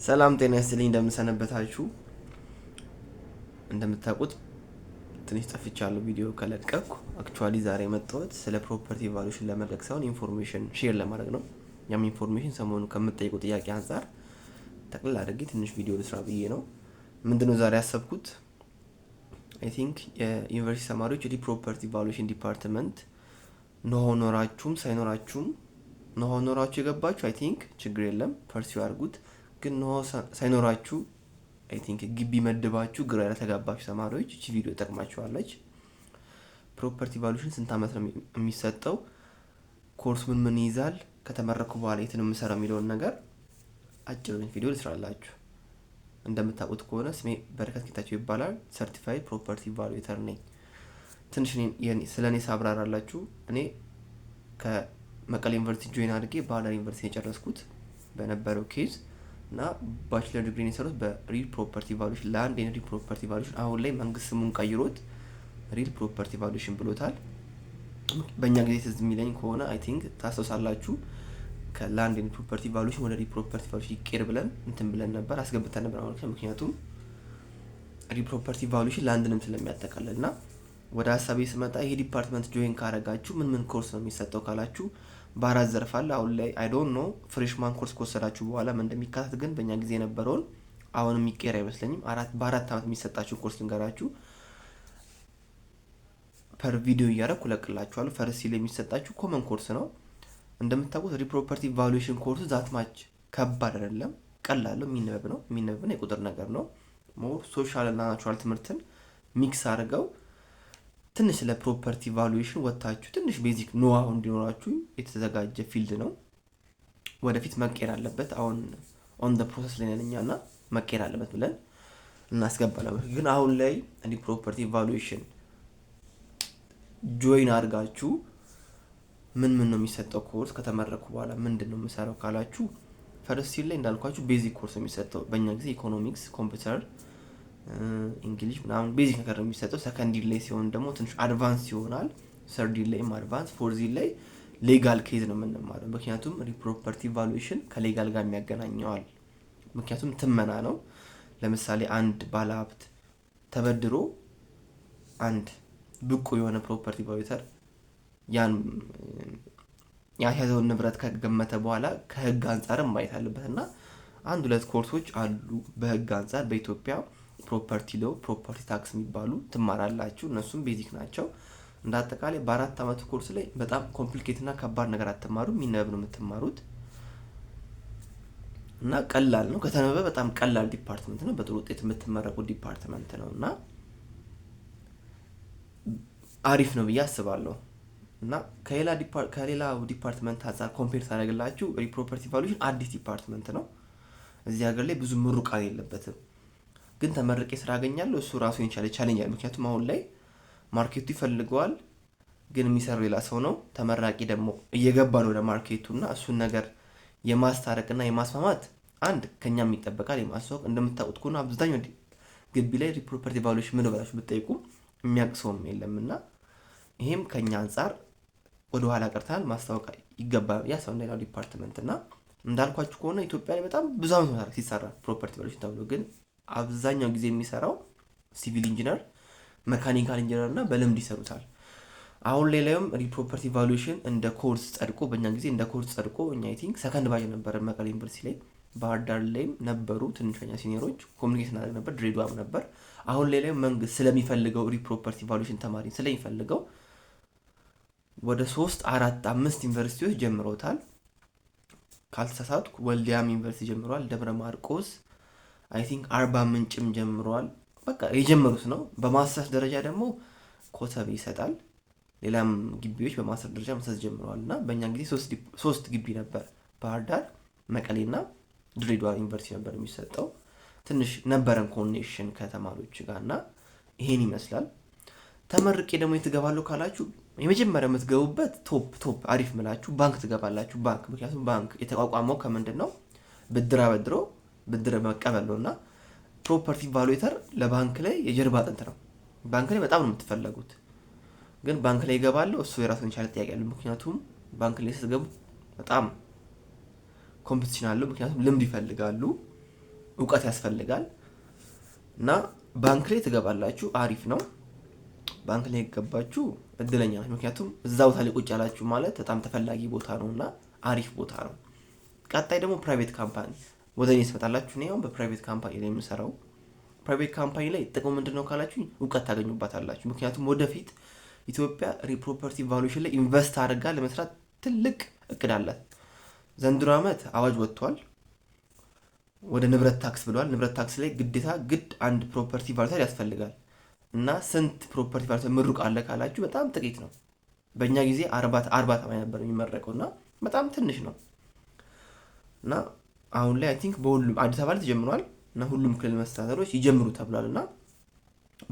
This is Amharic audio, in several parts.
ሰላም ጤና ይስጥልኝ፣ እንደምንሰነበታችሁ። እንደምታውቁት ትንሽ ጠፍቻለሁ ቪዲዮ ከለቀቅኩ። Actually ዛሬ የመጣሁት ስለ property valuation ለመልቀቅ ሳይሆን information share ለማድረግ ነው። ያም information ሰሞኑን ከምትጠይቁ ጥያቄ አንጻር ጠቅልል አድርጌ ትንሽ ቪዲዮ ልስራ ብዬ ነው። ምንድነው ዛሬ ያሰብኩት? I think የዩኒቨርሲቲ ተማሪዎች real property valuation department know-how ኖራችሁም ሳይኖራችሁም፣ know-how ኖራችሁ የገባችሁ I think ችግር የለም፣ pursue አድርጉት። ግን know-how ሳይኖራችሁ I think ግቢ መድባችሁ ግራ ለተጋባችሁ ተማሪዎች እቺ ቪዲዮ ጠቅማችኋለች። Property valuation ስንት ዓመት ነው የሚሰጠው? ኮርስ ምን ምን ይይዛል? ከተመረኩ በኋላ የት ነው የምሰራው የሚለውን ነገር አጭር ቪዲዮ ልስራላችሁ። እንደምታውቁት ከሆነ ስሜ በረከት ጌታቸው ይባላል። Certified property evaluator ነኝ። ትንሽ ስለ እኔ ሳብራራላችሁ፣ እኔ ከመቀሌ ዩኒቨርሲቲ join አድርጌ ባህር ዳር ዩኒቨርሲቲ የጨረስኩት በነበረው case እና bachelor degree የሰሩት በ real property valuation፣ land and real property valuation። አሁን ላይ መንግስት ስሙን ቀይሮት real property valuation ብሎታል። በእኛ ጊዜ ትዝ የሚለኝ ከሆነ፣ I think ታስታውሳላችሁ፣ ከ land and property valuation ወደ real property valuation ይቀየር ብለን እንትን ብለን ነበር፣ አስገብተን ነበር ማለት ነው። ምክንያቱም real property valuation land ንም ስለሚያጠቃልል። እና ወደ ሀሳቤ ስመጣ ይሄ department join ካረጋችሁ ምን ምን ኮርስ ነው የሚሰጠው ካላችሁ በአራት ዘርፍ አለ። አሁን ላይ I don't know freshman course ከወሰዳችሁ በኋላ ምን እንደሚካተት፣ ግን በእኛ ጊዜ የነበረውን አሁን የሚቀየር አይመስለኝም። በ4 ዓመት የሚሰጣችሁ ኮርስ ልንገራችሁ። Per ቪዲዮ እያደረኩ እለቅላችኋለሁ። First year የሚሰጣችሁ common course ነው። እንደምታውቁት real property valuation course that much ከባድ አይደለም፣ ቀላል ነው፣ የሚነበብ ነው። የሚነበብ ነው፣ የቁጥር ነገር ነው። More social እና natural ትምህርትን mix አድርገው ትንሽ ስለ property valuation ወጥታችሁ ትንሽ basic know-how እንዲኖራችሁ የተዘጋጀ field ነው። ወደፊት መቀየር አለበት። አሁን on the process ላይ ነን እኛ እና መቀየር አለበት ብለን እናስገባለን። ግን አሁን ላይ እንዲህ property valuation join አድርጋችሁ ምን ምን ነው የሚሰጠው ኮርስ፣ ከተመረኩ በኋላ ምንድን ነው የምሰራው ካላችሁ first year ላይ እንዳልኳችሁ basic course ነው የሚሰጠው። በእኛ ጊዜ economics፣ computer፣ English ምናምን basic ነገር ነው የሚሰጠው። Second year ላይ ሲሆን ደግሞ ትንሽ advance ይሆናል። Third year ላይም advance፣ fourth year ላይ legal case ነው የምንማረው። ምክንያቱም property valuation ከ legal ጋር የሚያገናኘዋል። ምክንያቱም ትመና ነው። ለምሳሌ አንድ ባለሀብት ተበድሮ አንድ ብቁ የሆነ property valuator ያን ያስያዘውን ንብረት ከገመተ በኋላ ከህግ አንጻርም ማየት አለበት። እና አንድ ሁለት ኮርሶች አሉ በህግ አንጻር፣ በኢትዮጵያ property law፣ property tax የሚባሉ ትማራላችሁ። እነሱም basic ናቸው። እንደ አጠቃላይ በ4 ዓመቱ ኮርስ ላይ በጣም complicated እና ከባድ ነገር አትማሩ። የሚነበብ ነው የምትማሩት እና ቀላል ነው። ከተነበበ በጣም ቀላል department ነው። በጥሩ ውጤት የምትመረቁ department ነው እና አሪፍ ነው ብዬ አስባለሁ። እና ከሌላው department አንጻር compare ሳደርግላችሁ property valuation አዲስ department ነው። እዚህ ሀገር ላይ ብዙ ምሩቃን የለበትም። ግን ተመርቄ ስራ አገኛለሁ፣ እሱ ራሱን የቻለ challenge አለ። ምክንያቱም አሁን ላይ market ኡ ይፈልገዋል፣ ግን የሚሰራው ሌላ ሰው ነው። ተመራቂ ደግሞ እየገባ ነው ወደ market ኡ እና እሱን ነገር የማስታረቅና የማስማማት አንድ ከኛም ይጠበቃል የማስተዋወቅ። እንደምታውቁት ከሆነ አብዛኛው ግቢ ላይ property valuation ምን ብላችሁ ብትጠይቁ የሚያውቅ ሰውም የለም። እና ይሄም ከኛ አንጻር ወደኋላ ቀርተናል፣ ማስታወቅ ይገባል ያ ሰው ሌላው department። እና እንዳልኳችሁ ከሆነ ኢትዮጵያ ላይ በጣም ብዙ ዓመት ሆኖታል ሲሰራ property valuation ተብሎ፣ ግን አብዛኛው ጊዜ የሚሰራው civil engineer፣ mechanical engineer እና በልምድ ይሰሩታል። አሁን ሌላውም property valuation እንደ ኮርስ ጸድቆ፣ በእኛ ጊዜ እንደ ኮርስ ጸድቆ፣ እኛ I think second batch ነበረ መቀሌ ዩኒቨርሲቲ ላይ፣ ባህር ዳር ላይም ነበሩ ትንሿኛ senior ኦች፣ communicate እናደርግ ነበር፣ ድሬዳዋም ነበር። አሁን ሌላው መንግስት ስለሚፈልገው real property valuation ተማሪ ስለሚፈልገው ወደ ሶስት፣ አራት፣ አምስት ዩኒቨርሲቲዎች ጀምረውታል። ካልተሳሳትኩ ወልዲያም ዩኒቨርሲቲ ጀምረዋል። ደብረ ማርቆስ፣ I think አርባ ምንጭም ጀምረዋል። በቃ የጀመሩት ነው። በማስተርስ ደረጃ ደግሞ ኮተቤ ይሰጣል። ሌላም ግቢዎች በማስተር ደረጃ መስጠት ጀምረዋል። እና በእኛ ጊዜ ሶስት ግቢ ነበር። ባህር ዳር፣ መቀሌና ድሬዳዋ ዩኒቨርሲቲ ነበር የሚሰጠው። ትንሽ ነበረን connection ከተማሪዎች ጋር እና ይሄን ይመስላል። ተመርቄ ደግሞ የት እገባለሁ ካላችሁ የመጀመሪያ የምትገቡበት top top አሪፍ ምላችሁ ባንክ ትገባላችሁ። ባንክ፣ ምክንያቱም ባንክ የተቋቋመው ከምንድን ነው? ብድር አበድሮ ብድር መቀበል ነው። እና property evaluator ለባንክ ላይ የጀርባ አጥንት ነው። ባንክ ላይ በጣም ነው የምትፈለጉት። ግን ባንክ ላይ ይገባለሁ፣ እሱ የራሱን የቻለ ጥያቄ አለው። ምክንያቱም ባንክ ላይ ስትገቡ በጣም competition አለው። ምክንያቱም ልምድ ይፈልጋሉ። እውቀት ያስፈልጋል። እና ባንክ ላይ ትገባላችሁ፣ አሪፍ ነው። ባንክ ላይ የገባችሁ እድለኛ ናችሁ። ምክንያቱም እዛ ቦታ ላይ ቁጭ ያላችሁ ማለት በጣም ተፈላጊ ቦታ ነው እና አሪፍ ቦታ ነው። ቀጣይ ደግሞ private company ወደ እኔ ስመጣላችሁ፣ እኔ አሁን በ private company ላይ የምሰራው። Private company ላይ ጥቅሙ ምንድን ነው ካላችሁ፣ እውቀት ታገኙባታላችሁ። ምክንያቱም ወደፊት ኢትዮጵያ real property valuation ላይ invest አድርጋ ለመስራት ትልቅ እቅድ አላት። ዘንድሮ ዓመት አዋጅ ወጥቷል። ወደ ንብረት ታክስ ብለዋል። ንብረት ታክስ ላይ ግዴታ ግድ አንድ property valuator ያስፈልጋል። እና ስንት property valuator ምሩቅ አለ ካላችሁ፣ በጣም ጥቂት ነው። በእኛ ጊዜ 40 ተማሪ ነበር የሚመረቀው እና በጣም ትንሽ ነው። እና አሁን ላይ I think በሁሉም አዲስ አበባ ላይ ተጀምሯል እና ሁሉም ክልል መስተዳደሮች ይጀምሩ ተብሏል። እና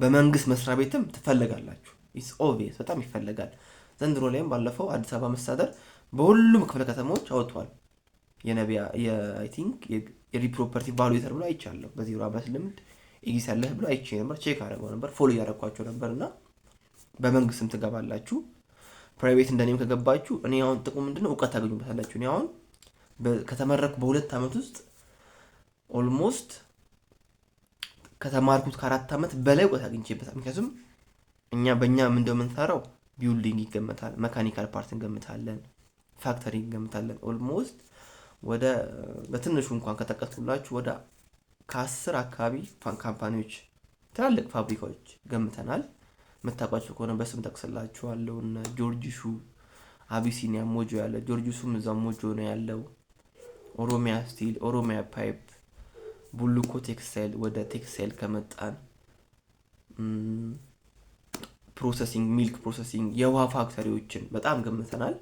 በመንግስት መስሪያ ቤትም ትፈለጋላችሁ። It's obvious፣ በጣም ይፈለጋል። ዘንድሮ ላይም ባለፈው አዲስ አበባ መስተዳደር በሁሉም ክፍለ ከተማዎች አውጥቷል። የነቢያ I think የ real property valuator ብሎ አይቻለሁ። በ0 ዓመት ልምድ ኤግዚስ ያለህ ብሎ አይቼ ነበር። Check አደረገው ነበር፣ follow እያደረኳቸው ነበር። እና በመንግስትም ትገባላችሁ። Private እንደኔም ከገባችሁ እኔ አሁን ጥቅሙ ምንድነው? እውቀት ታገኙበታላችሁ። እኔ አሁን ከተመረቅኩ በ2 ዓመት ውስጥ almost ከተማርኩት ከ4 ዓመት በላይ እውቀት አግኝቼበታል። ምክንያቱም እኛ በእኛ ምንድነው የምንሰራው? Building ይገመታል፣ mechanical part እንገምታለን፣ factory እንገምታለን። Almost ወደ በትንሹ እንኳን ከጠቀስኩላችሁ ወደ ከ10 አካባቢ company ዎች፣ ትላልቅ ፋብሪካዎች ገምተናል። የምታውቋቸው ከሆነ በስም ጠቅስላችኋለሁ። እነ ጆርጅ ሹ፣ አቢሲኒያ ሞጆ ያለ፣ ጆርጅ ሹም እዛው ሞጆ ነው ያለው። ኦሮሚያ ስቲል፣ ኦሮሚያ ፓይፕ፣ ቡሉኮ ቴክስታይል፣ ወደ ቴክስታይል ከመጣን processing፣ milk processing፣ የውሃ factory ዎችን በጣም ገምተናል።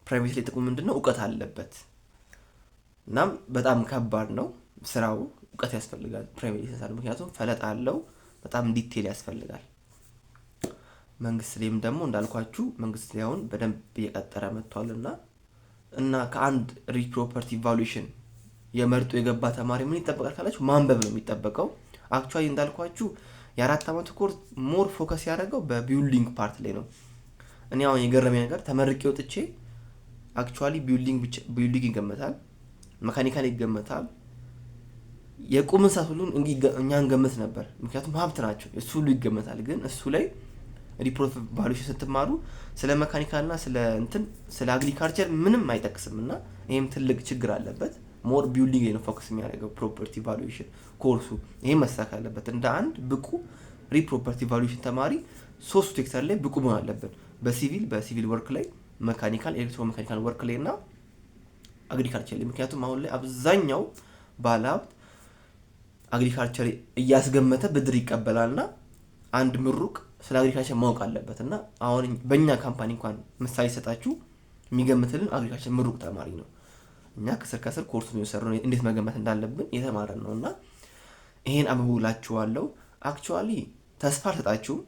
Private ላይ ጥቅሙ ምንድን ነው? እውቀት አለበት። እናም በጣም ከባድ ነው ስራው፣ እውቀት ያስፈልጋል። Private ይሰራል፣ ምክንያቱም ፈለጥ አለው፣ በጣም detail ያስፈልጋል። መንግስት ላይም ደግሞ እንዳልኳችሁ መንግስት ላይ አሁን በደንብ እየቀጠረ መጥቷል። እና ከአንድ real property valuation የመርጦ የገባ ተማሪ ምን ይጠበቃል ካላችሁ፣ ማንበብ ነው የሚጠበቀው። Actually እንዳልኳችሁ የ4 ዓመቱ course more focus ያደረገው በ building part ላይ ነው። እኔ አሁን የገረመኝ ነገር ተመርቄ ወጥቼ actually building ይገመታል፣ mechanical ይገመታል፣ የቁም እንስሳት ሁሉ እኛ እንገምት ነበር። ምክንያቱም ሀብት ናቸው፣ እሱ ሁሉ ይገመታል። ግን እሱ ላይ real property valuation ስትማሩ ስለ mechanical ና ስለ እንትን ስለ agriculture ምንም አይጠቅስም እና ይህም ትልቅ ችግር አለበት። More building ላይ ነው focus የሚያደርገው property valuation course ኡ። ይህም መሳካት አለበት። እንደ አንድ ብቁ real property valuation ተማሪ ሶስቱ ሴክተር ላይ ብቁ መሆን አለብን። በ civil work ላይ፣ mechanical፣ electro mechanical work ላይ እና agriculture ላይ። ምክንያቱም አሁን ላይ አብዛኛው ባለሀብት agriculture እያስገመተ ብድር ይቀበላል እና አንድ ምሩቅ ስለ agriculture ማወቅ አለበት። እና አሁን በእኛ company እንኳን ምሳሌ ሰጣችሁ የሚገምትልን agriculture ምሩቅ ተማሪ ነው። እኛ ከስር ከስር ኮርሱን የሰሩ እንዴት መገመት እንዳለብን የተማረን ነው። እና ይሄን አንብቡላችኋለሁ። Actually ተስፋ አልሰጣችሁም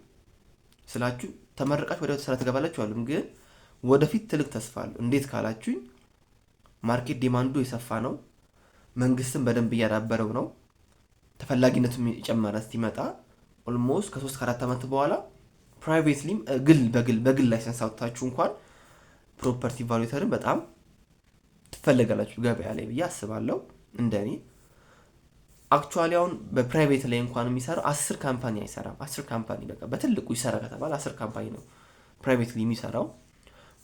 ስላችሁ ተመረቃችሁ ወደ ስራ ትገባላችሁ አሉም፣ ግን ወደፊት ትልቅ ተስፋ አለው። እንዴት ካላችሁኝ፣ market demand ኡ የሰፋ ነው። መንግስትም በደንብ እያዳበረው ነው። ተፈላጊነቱም የጨመረ ሲመጣ almost ከ3 ከ4 ዓመት በኋላ privately ም ግል በግል በግል license አውጥታችሁ እንኳን property valuator ን በጣም ትፈለጋላችሁ ገበያ ላይ ብዬ አስባለሁ። እንደኔ actually አሁን በ private ላይ እንኳን የሚሰራው 10 company አይሰራም። 10 company በቃ በትልቁ ይሰራ ከተባለ 10 company ነው privately የሚሰራው።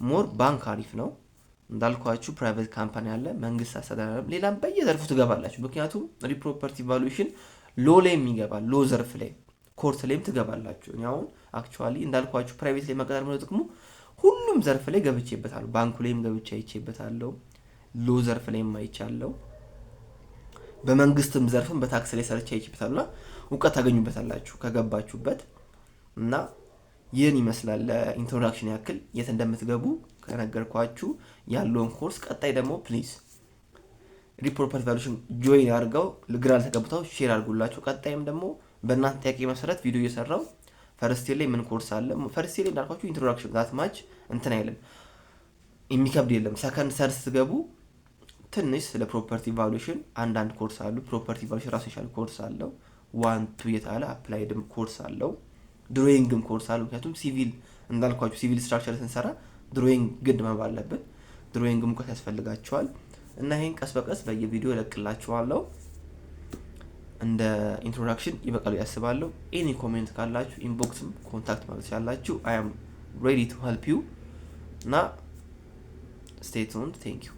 More ባንክ አሪፍ ነው እንዳልኳችሁ፣ private company አለ፣ መንግስት አስተዳደር፣ ሌላም በየዘርፉ ትገባላችሁ። ምክንያቱም real property valuation law ላይም ይገባል፣ law ዘርፍ ላይ court ላይም ትገባላችሁ። እኔ አሁን actually እንዳልኳችሁ private ላይ መቀጠር ምነው ጥቅሙ? ሁሉም ዘርፍ ላይ ገብቼበታለሁ። ባንኩ ላይም ገብቼ አይቼበታለሁ። Law ዘርፍ ላይም አይቻለሁ። በመንግስትም ዘርፍም በታክስ ላይ ሰርቼ አይቼበታለሁ። እና እውቀት ታገኙበታላችሁ ከገባችሁበት። እና ይህን ይመስላል ለ introduction ያክል የት እንደምትገቡ ከነገርኳችሁ ያለውን ኮርስ። ቀጣይ ደግሞ please real property valuation join አድርገው ግራ ለተጋቡት share አድርጉላቸው። ቀጣይም ደግሞ በእናንተ ጥያቄ መሰረት ቪዲዮ እየሰራው first year ላይ ምን ኮርስ አለ? First year ላይ እንዳልኳችሁ introduction፣ that much እንትን አይልም፣ የሚከብድ የለም። Second third ስትገቡ ትንሽ ስለ property valuation አንዳንድ ኮርስ አሉ። Property valuation ራሱ የቻለ ኮርስ አለው። One two እየተባለ applied ም ኮርስ አለው። Drawing ም ኮርስ አለው። ምክንያቱም ሲቪል እንዳልኳችሁ civil structure ስንሰራ drawing ግድ መባል አለብን። Drawing ም እውቀት ያስፈልጋቸዋል። እና ይህን ቀስ በቀስ በየቪዲዮ እለቅላችኋለሁ። እንደ introduction ይበቃል ያስባለሁ። Any comment ካላችሁ inbox ም contact ማለት ያላችሁ I am ready to help you እና stay tuned. Thank you.